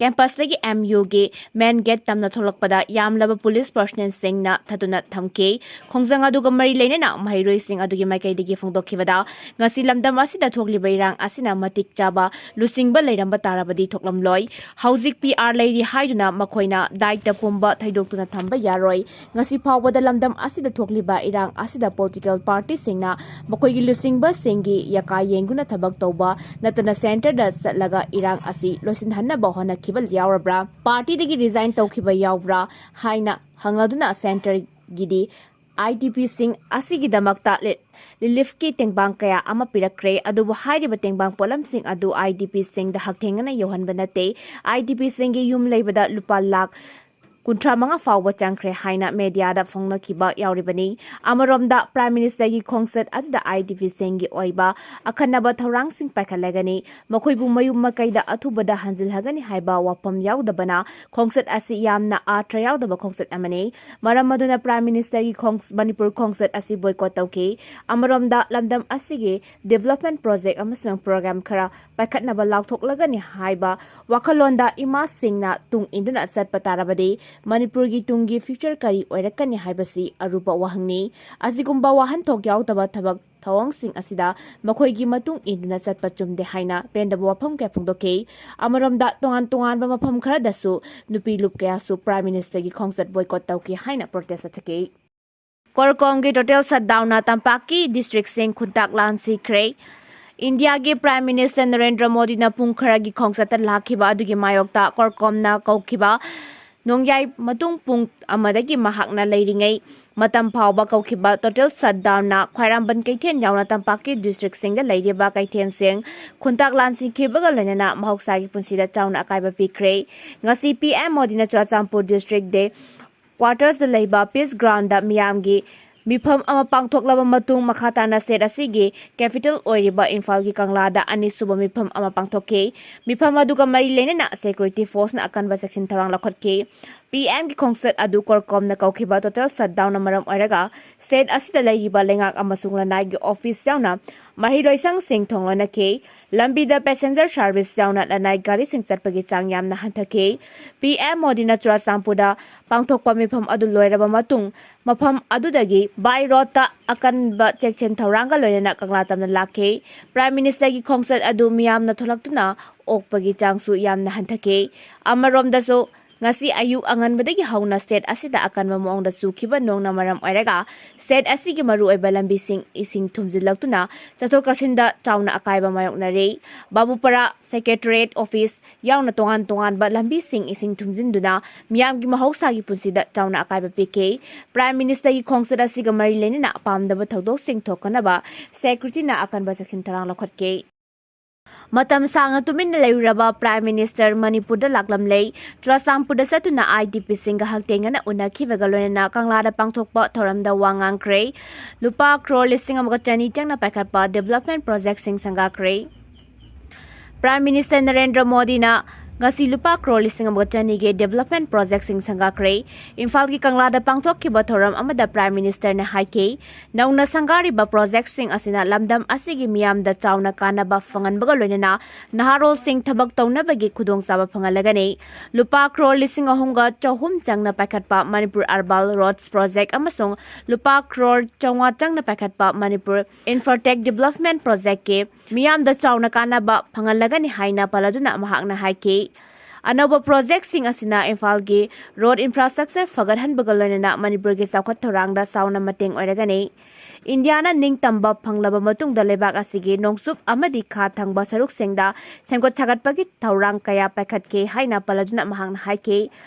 ꯀꯦꯝꯄꯁꯇꯒꯤ ꯑꯦꯝ ꯌꯨꯒꯤ ꯃꯦꯟ ꯒꯦꯠ ꯇꯝꯅ ꯊꯣꯛꯂꯛꯄꯗ ꯌꯥꯝꯂꯕ ꯄꯨꯂꯤꯁ ꯄꯔꯁꯅꯦꯜꯁꯤꯡꯅ ꯊꯥꯗꯨꯅ ꯊꯝꯈꯤ꯫ ꯈꯣꯡꯖꯪ ꯑꯗꯨꯒ ꯃꯔꯤ ꯂꯩꯅꯅ ꯃꯍꯩꯔꯣꯏꯁꯤꯡ ꯑꯗꯨꯒꯤ ꯃꯥꯏꯀꯩꯗꯒꯤ ꯐꯣꯡꯗꯣꯛꯈꯤꯕꯗ, ꯉꯁꯤ ꯂꯝꯗꯝ ꯑꯁꯤꯗ ꯊꯣꯛꯂꯤꯕ ꯏꯔꯥꯡ ꯑꯁꯤꯅ ꯃꯇꯤꯛ ꯆꯥꯕ ꯂꯨꯆꯤꯡꯕ ꯂꯩꯔꯝꯕ ꯇꯥꯔꯕꯗꯤ ꯊꯣꯛꯂꯝꯂꯣꯏ꯫ ꯍꯧꯖꯤꯛ ꯄꯤ ꯑꯥꯔ ꯂꯩꯔꯤ ꯍꯥꯏꯗꯨꯅ ꯃꯈꯣꯏꯅ ꯗꯥꯏꯇ ꯄꯨꯝꯕ ꯊꯩꯗꯣꯛꯇꯨꯅ ꯊꯝꯕ ꯌꯥꯔꯣꯏ꯫ ꯉꯁꯤ ꯐꯥꯎꯕꯗ ꯂꯝꯗꯝ ꯑꯁꯤꯗ ꯊꯣꯛꯂꯤꯕ ꯏꯔꯥꯡ ꯑꯁꯤꯗ ꯄꯣꯂꯤꯇꯤꯀꯦꯜ ꯄꯥꯔꯇꯤꯁꯤꯡꯅ ꯃꯈꯣꯏꯒꯤ ꯂꯨꯆꯤꯡꯕꯁꯤꯡꯒꯤ ꯌꯥꯀꯥ ꯌꯦꯡꯗꯨꯅ ꯊꯕꯛ ꯇꯧꯕ ꯅꯠꯇꯅ ꯁꯦꯟꯇꯔꯗ ꯆꯠꯂꯒ ꯏꯔꯥꯡ ꯑꯁꯤ ꯂꯣꯏꯁꯤꯟꯍꯟꯅꯕ ꯍꯣꯠꯅꯈꯤ꯫ ꯈꯤꯕ ꯌꯥꯎꯔꯕ꯭ꯔꯥ, ꯄꯥꯔꯇꯤꯗꯒꯤ ꯔꯤꯖꯥꯏꯟ ꯇꯧꯈꯤꯕ ꯌꯥꯎꯕ꯭ꯔꯥ ꯍꯥꯏꯅ ꯍꯪꯂꯗꯨꯅ ꯁꯦꯟꯇꯔꯒꯤꯗꯤ ꯑꯥꯏ ꯗꯤ ꯄꯤꯁꯤꯡ ꯑꯁꯤꯒꯤꯗꯃꯛꯇ ꯂꯤ-, ꯔꯤꯂꯤꯐꯀꯤ ꯇꯦꯡꯕꯥꯡ ꯀꯌꯥ ꯑꯃ ꯄꯤꯔꯛꯈ꯭ꯔꯦ꯫ ꯑꯗꯨꯕꯨ ꯍꯥꯏꯔꯤꯕ ꯇꯦꯡꯕꯥꯡ ꯄꯣꯠꯂꯝꯁꯤꯡ ꯑꯗꯨ ꯑꯥꯏ ꯗꯤ ꯄꯤꯁꯤꯡꯗ ꯍꯛꯊꯦꯡꯅꯅ ꯌꯧꯍꯟꯕ ꯅꯠꯇꯦ꯫ ꯑꯥꯏ ꯗꯤ ꯄꯤꯁꯤꯡꯒꯤ ꯌꯨꯝ ꯂꯩꯕꯗ ꯂꯨꯄꯥ ꯂꯥꯈ ꯀꯨꯟꯊ꯭ꯔꯥ ꯃꯉꯥ ꯐꯥꯎꯕ ꯆꯪꯈ꯭ꯔꯦ ꯍꯥꯏꯅ ꯃꯦꯗꯤꯌꯥꯗ ꯐꯣꯡꯅꯈꯤꯕ ꯌꯥꯎꯔꯤꯕꯅꯤ꯫ ꯑꯃꯔꯣꯝꯗ, ꯄ꯭ꯔꯥꯏꯝ ꯃꯤꯅꯤꯁꯇꯔꯒꯤ ꯈꯣꯡꯆꯠ ꯑꯗꯨꯗ ꯑꯥꯏ ꯗꯤ ꯄꯤꯁꯤꯡꯒꯤ ꯑꯣꯏꯕ ꯑꯈꯟꯅꯕ ꯊꯧꯔꯥꯡꯁꯤꯡ ꯄꯥꯏꯈꯠꯂꯒꯅꯤ꯫ ꯃꯈꯣꯏꯕꯨ ꯃꯌꯨꯝ ꯃꯀꯩꯗ ꯑꯊꯨꯕꯗ ꯍꯟꯖꯤꯜꯍꯒꯅꯤ ꯍꯥꯏꯕ ꯋꯥꯐꯝ ꯌꯥꯎꯗꯕꯅ ꯈꯣꯡꯆꯠ ꯑꯁꯤ ꯌꯥꯝꯅ ꯑꯥꯔꯊ ꯌꯥꯎꯗꯕ ꯈꯣꯡꯆꯠ ꯑꯃꯅꯤ꯫ ꯃꯔꯝ ꯑꯗꯨꯅ ꯄ꯭ꯔꯥꯏꯝ ꯃꯤꯅꯤꯁꯇꯔꯒꯤ ꯈꯣꯡ-, ꯃꯅꯤꯄꯨꯔ ꯈꯣꯡꯆꯠ ꯑꯁꯤ ꯕꯣꯏꯀꯣꯠ ꯇꯧꯈꯤ꯫ ꯑꯃꯔꯣꯝꯗ, ꯂꯝꯗꯝ ꯑꯁꯤꯒꯤ ꯗꯤꯕꯦꯂꯞꯃꯦꯟ ꯄ꯭ꯔꯣꯖꯦꯛ ꯑꯃꯁꯨꯡ ꯄ꯭ꯔꯣꯒ꯭ꯔꯥꯝ ꯈꯔ ꯄꯥꯏꯈꯠꯅꯕ ꯂꯥꯎꯊꯣꯛꯂꯒꯅꯤ ꯍꯥꯏꯕ ꯋꯥꯈꯜꯂꯣꯟꯗ ꯏꯃꯥꯁꯤꯡꯅ ꯇꯨꯡ ꯏꯟꯗꯨꯅ ꯆꯠꯄ ꯇꯥꯔꯕꯗꯤ ꯃꯅꯤꯄꯨꯔꯒꯤ ꯇꯨꯡꯒꯤ ꯐ꯭ꯌꯨꯆꯔ ꯀꯔꯤ ꯑꯣꯏꯔꯛꯀꯅꯤ ꯍꯥꯏꯕꯁꯤ ꯑꯔꯨꯕ ꯋꯥꯍꯪꯅꯤ꯫ ꯑꯁꯤꯒꯨꯝꯕ ꯋꯥꯍꯟꯊꯣꯛ ꯌꯥꯎꯗꯕ ꯊꯕꯛ ꯊꯧꯑꯣꯡꯁꯤꯡ ꯑꯁꯤꯗ ꯃꯈꯣꯏꯒꯤ ꯃꯇꯨꯡ ꯏꯟꯗꯨꯅ ꯆꯠꯄ ꯆꯨꯝꯗꯦ ꯍꯥꯏꯅ ꯄꯦꯟꯗꯕ ꯋꯥꯐꯝ ꯀꯌꯥ ꯐꯣꯡꯗꯣꯛꯈꯤ꯫ ꯑꯃꯔꯣꯝꯗ, ꯇꯣꯉꯥꯟ ꯇꯣꯉꯥꯟꯕ ꯃꯐꯝ ꯈꯔꯗꯁꯨ ꯅꯨꯄꯤ ꯂꯨꯞ ꯀꯌꯥꯁꯨ ꯄ꯭ꯔꯥꯏꯝ ꯃꯤꯅꯤꯁꯇꯔꯒꯤ ꯈꯣꯡꯆꯠ ꯕꯣꯏꯀꯣꯠ ꯇꯧꯈꯤ ꯍꯥꯏꯅ ꯄ꯭ꯔꯣꯇꯦꯁ ꯆꯠꯊꯈꯤ꯫ ꯀꯣꯔꯀꯣꯝꯒꯤ ꯇꯣꯇꯦꯜ ꯁꯠꯗꯥꯎꯟꯅ ꯇꯝꯄꯥꯛꯀꯤ ꯗꯤꯁꯇ꯭ꯔꯤꯛꯁꯤꯡ ꯈꯨꯟꯇꯥꯛ ꯂꯥꯟꯁꯤꯈ꯭ꯔꯦ꯫ ꯏꯟꯗꯤꯌꯥꯒꯤ ꯄ꯭ꯔꯥꯏꯝ ꯃꯤꯅꯤꯁꯇꯔ ꯅꯔꯦꯟꯗ꯭ꯔ ꯃꯣꯗꯤꯅ ꯄꯨꯡ ꯈꯔꯒꯤ ꯈꯣꯡꯆꯠꯇ ꯂꯥꯛꯈꯤꯕ ꯑꯗꯨꯒꯤ ꯃꯥꯌꯣꯛꯇ ꯀꯣꯔꯀꯣꯝꯅ ꯀꯧꯈꯤꯕ ꯅꯣꯡꯌꯥꯏ ꯃꯇꯨꯡ ꯄꯨꯡ ꯑꯃꯗꯒꯤ ꯃꯍꯥꯛꯅ ꯂꯩꯔꯤꯉꯩ ꯃꯇꯝ ꯐꯥꯎꯕ ꯀꯧꯈꯤꯕ ꯇꯣꯇꯦꯜ ꯁꯠꯗꯥꯎꯟꯅ ꯈ꯭ꯋꯥꯏꯔꯝꯕꯟ ꯀꯩꯊꯦꯜ ꯌꯥꯎꯅ ꯇꯝꯄꯥꯛꯀꯤ ꯗꯤꯁꯇ꯭ꯔꯤꯛꯁꯤꯡꯗ ꯂꯩꯔꯤꯕ ꯀꯩꯊꯦꯜꯁꯤꯡ ꯈꯨꯟꯇꯥꯛ ꯂꯥꯟꯁꯤꯈꯤꯕꯒ ꯂꯣꯏꯅꯅ ꯃꯍꯧꯁꯥꯒꯤ ꯄꯨꯟꯁꯤꯗ ꯆꯥꯎꯅ ꯑꯀꯥꯏꯕ ꯄꯤꯈ꯭ꯔꯦ꯫ ꯉꯁꯤ ꯄꯤ ꯑꯦꯝ ꯃꯣꯗꯤꯅ ꯆꯨꯔꯥꯆꯥꯟꯄꯨꯔ ꯗꯤꯁꯇ꯭ꯔꯤꯛ ꯗꯦ ꯀ꯭ꯋꯥꯔꯇꯔꯁꯇ ꯂꯩꯕ ꯄꯤꯁ ꯒ꯭ꯔꯥꯎꯟꯗ ꯃꯤꯌꯥꯝꯒꯤ ꯃꯤꯐꯝ ꯑꯃ ꯄꯥꯡꯊꯣꯛꯂꯕ ꯃꯇꯨꯡ, ꯃꯈꯥ ꯇꯥꯅ ꯁ꯭ꯇꯦꯠ ꯑꯁꯤꯒꯤ ꯀꯦꯄꯤꯇꯦꯜ ꯑꯣꯏꯔꯤꯕ ꯏꯝꯐꯥꯜꯒꯤ ꯀꯪꯂꯥꯗ ꯑꯅꯤꯁꯨꯕ ꯃꯤꯐꯝ ꯑꯃ ꯄꯥꯡꯊꯣꯛꯈꯤ꯫ ꯃꯤꯐꯝ ꯑꯗꯨꯒ ꯃꯔꯤ ꯂꯩꯅꯅ ꯁꯦꯀ꯭ꯌꯨꯔꯤꯇꯤ ꯐꯣꯔꯁꯅ ꯑꯀꯟꯕ ꯆꯦꯛꯁꯤꯟ ꯊꯧꯔꯥꯡ ꯂꯧꯈꯠꯈꯤ꯫ ꯄꯤ ꯑꯦꯝꯒꯤ ꯈꯣꯡꯆꯠ ꯑꯗꯨ ꯀꯣꯔꯀꯣꯝꯅ ꯀꯧꯈꯤꯕ ꯇꯣꯇꯦꯜ ꯁꯠꯗꯥꯎꯟꯅ ꯃꯔꯝ ꯑꯣꯏꯔꯒ ꯁ꯭ꯇꯦꯠ ꯑꯁꯤꯗ ꯂꯩꯔꯤꯕ ꯂꯩꯉꯥꯛ ꯑꯃꯁꯨꯡ ꯂꯅꯥꯏꯒꯤ ꯑꯣꯐꯤꯁ ꯌꯥꯎꯅ ꯃꯍꯩꯔꯣꯏꯁꯪꯁꯤꯡ ꯊꯣꯡ ꯂꯣꯟꯅꯈꯤ꯫ ꯂꯝꯕꯤꯗ ꯄꯦꯁꯦꯟꯖꯔ ꯁꯥꯔꯚꯤꯁ ꯌꯥꯎꯅ ꯂꯅꯥꯏ ꯒꯥꯔꯤꯁꯤꯡ ꯆꯠꯄꯒꯤ ꯆꯥꯡ ꯌꯥꯝꯅ ꯍꯟꯊꯈꯤ꯫ ꯄꯤ ꯑꯦꯝ ꯃꯣꯗꯤꯅ ꯆꯨꯔꯥꯆꯥꯟꯄꯨꯔꯗ ꯄꯥꯡꯊꯣꯛꯄ ꯃꯤꯐꯝ ꯑꯗꯨ ꯂꯣꯏꯔꯕ ꯃꯇꯨꯡ, ꯃꯐꯝ ꯑꯗꯨꯗꯒꯤ ꯕꯥꯏ ꯔꯣꯗꯇ ꯑꯀꯟꯕ ꯆꯦꯛꯁꯤꯟ ꯊꯧꯔꯥꯡꯒ ꯂꯣꯏꯅꯅ ꯀꯪꯂꯥ ꯇꯝꯅ ꯂꯥꯛꯈꯤ꯫ ꯄ꯭ꯔꯥꯏꯝ ꯃꯤꯅꯤꯁꯇꯔꯒꯤ ꯈꯣꯡꯆꯠ ꯑꯗꯨ ꯃꯤꯌꯥꯝꯅ ꯊꯣꯛꯂꯛꯇꯨꯅ ꯑꯣꯛꯄꯒꯤ ꯆꯥꯡꯁꯨ ꯌꯥꯝꯅ ꯍꯟꯊꯈꯤ꯫ ꯑꯃꯔꯣꯝꯗꯁꯨ, ꯉꯁꯤ ꯑꯌꯨꯛ ꯑꯉꯟꯕꯗꯒꯤ ꯍꯧꯅ state ꯑꯁꯤꯗ ꯑꯀꯟꯕ ꯃꯑꯣꯡꯗ ꯆꯨꯈꯤꯕ ꯅꯣꯡꯅ ꯃꯔꯝ ꯑꯣꯏꯔꯒ state ꯑꯁꯤꯒꯤ ꯃꯔꯨꯑꯣꯏꯕ ꯂꯝꯕꯤꯁꯤꯡ ꯏꯁꯤꯡ ꯊꯨꯝꯖꯤꯜꯂꯛꯇꯨꯅ ꯆꯠꯊꯣꯛ ꯆꯠꯁꯤꯟꯗ ꯆꯥꯎꯅ ꯑꯀꯥꯏꯕ ꯃꯥꯌꯣꯛꯅꯔꯦ꯫ ꯕꯥꯕꯨꯄꯥꯔꯥ, Secretariat Office ꯌꯥꯎꯅ ꯇꯣꯉꯥꯟ ꯇꯣꯉꯥꯟꯕ ꯂꯝꯕꯤꯁꯤꯡ ꯏꯁꯤꯡ ꯊꯨꯝꯖꯤꯟꯗꯨꯅ ꯃꯤꯌꯥꯝꯒꯤ ꯃꯍꯧꯁꯥꯒꯤ ꯄꯨꯟꯁꯤꯗ ꯆꯥꯎꯅ ꯑꯀꯥꯏꯕ ꯄꯤꯈꯤ꯫ Prime Ministerꯒꯤ ꯈꯣꯡꯆꯠ ꯑꯁꯤꯒ ꯃꯔꯤ ꯂꯩꯅꯅ ꯄꯥꯝꯗꯕ ꯊꯧꯗꯣꯛꯁꯤꯡ ꯊꯣꯛꯇꯅꯕ securityꯅ ꯑꯀꯟꯕ ꯆꯦꯛꯁꯤꯟ ꯊꯧꯔꯥꯡ ꯂꯧꯈꯠꯈꯤ꯫ ꯃꯇꯝ ꯁꯥꯡꯅ ꯇꯨꯃꯤꯟꯅ ꯂꯩꯔꯨꯔꯕ Prime Minister ꯃꯅꯤꯄꯨꯔꯗ ꯂꯥꯛꯂꯝꯂꯦ꯫ ꯆꯨꯔꯆꯥꯟꯄꯨꯔꯗ ꯆꯠꯇꯨꯅ IDPꯁꯤꯡꯒ ꯍꯛꯊꯦꯡꯅꯅ ꯎꯅꯈꯤꯕꯒ ꯂꯣꯏꯅꯅ ꯀꯪꯂꯥꯗ ꯄꯥꯡꯊꯣꯛꯄ ꯊꯧꯔꯝꯗ ꯋꯥ ꯉꯥꯡꯈ꯭ꯔꯦ꯫ ꯂꯨꯄꯥ ꯀ꯭ꯔꯣꯔ ꯂꯤꯁꯤꯡ ꯑꯃꯒ ꯆꯅꯤ ꯆꯪꯅ ꯄꯥꯏꯈꯠꯄ development projectꯁꯤꯡ ꯁꯪꯒꯥꯈ꯭ꯔꯦ꯫ Prime Minister ꯅꯔꯦꯟꯗ꯭ꯔ ꯃꯣꯗꯤꯅ ꯉꯁꯤ ꯂꯨꯄꯥ ꯀ꯭ꯔꯣꯔ ꯂꯤꯁꯤꯡ ꯑꯃꯒ ꯆꯅꯤꯒꯤ development projectꯁꯤꯡ ꯁꯪꯒꯥꯈ꯭ꯔꯦ꯫ ꯏꯝꯐꯥꯜꯒꯤ ꯀꯪꯂꯥꯗ ꯄꯥꯡꯊꯣꯛꯈꯤꯕ ꯊꯧꯔꯝ ꯑꯃꯗ Prime Ministerꯅ ꯍꯥꯏꯈꯤ, ꯅꯧꯅ ꯁꯪꯒꯥꯔꯤꯕ projectꯁꯤꯡ ꯑꯁꯤꯅ ꯂꯝꯗꯝ ꯑꯁꯤꯒꯤ ꯃꯤꯌꯥꯝꯗ ꯆꯥꯎꯅ ꯀꯥꯟꯅꯕ ꯐꯪꯍꯟꯕꯒ ꯂꯣꯏꯅꯅ ꯅꯍꯥꯔꯣꯜꯁꯤꯡ ꯊꯕꯛ ꯇꯧꯅꯕꯒꯤ ꯈꯨꯗꯣꯡꯆꯥꯕ ꯐꯪꯍꯜꯂꯒꯅꯤ꯫ ꯂꯨꯄꯥ ꯀ꯭ꯔꯣꯔ ꯂꯤꯁꯤꯡ ꯑꯍꯨꯝꯒ ꯆꯍꯨꯝ ꯆꯪꯅ ꯄꯥꯏꯈꯠꯄ Manipur Urban Roads Project ꯑꯃꯁꯨꯡ ꯂꯨꯄꯥ ꯀ꯭ꯔꯣꯔ ꯆꯥꯝꯃꯉꯥ ꯆꯪꯅ ꯄꯥꯏꯈꯠꯄ Manipur Infratech Development Projectꯀꯤ ꯃꯤꯌꯥꯝꯗ ꯆꯥꯎꯅ ꯀꯥꯟꯅꯕ ꯐꯪꯍꯜꯂꯒꯅꯤ ꯍꯥꯏꯅ ꯄꯜꯂꯗꯨꯅ ꯃꯍꯥꯛꯅ ꯍꯥꯏꯈꯤ꯫ ꯑꯅꯧꯕ projectꯁꯤꯡ ꯑꯁꯤꯅ ꯏꯝꯐꯥꯜꯒꯤ road infrastructure ꯐꯒꯠꯍꯟꯕꯒ ꯂꯣꯏꯅꯅ ꯃꯅꯤꯄꯨꯔꯒꯤ ꯆꯥꯎꯈꯠ ꯊꯧꯔꯥꯡꯗ ꯆꯥꯎꯅ ꯃꯇꯦꯡ ꯑꯣꯏꯔꯒꯅꯤ꯫ ꯏꯟꯗꯤꯌꯥꯅ ꯅꯤꯡꯇꯝꯕ ꯐꯪꯂꯕ ꯃꯇꯨꯡꯗ ꯂꯩꯕꯥꯛ ꯑꯁꯤꯒꯤ ꯅꯣꯡꯆꯨꯞ ꯑꯃꯗꯤ ꯈꯥ ꯊꯪꯕ ꯁꯔꯨꯛꯁꯤꯡꯗ ꯁꯦꯝꯒꯠ ꯁꯥꯒꯠꯄꯒꯤ ꯊꯧꯔꯥꯡ ꯀꯌꯥ ꯄꯥꯏꯈꯠꯈꯤ ꯍꯥꯏꯅ ꯄꯜꯂꯗꯨꯅ ꯃꯍꯥꯛꯅ ꯍꯥꯏꯈꯤ,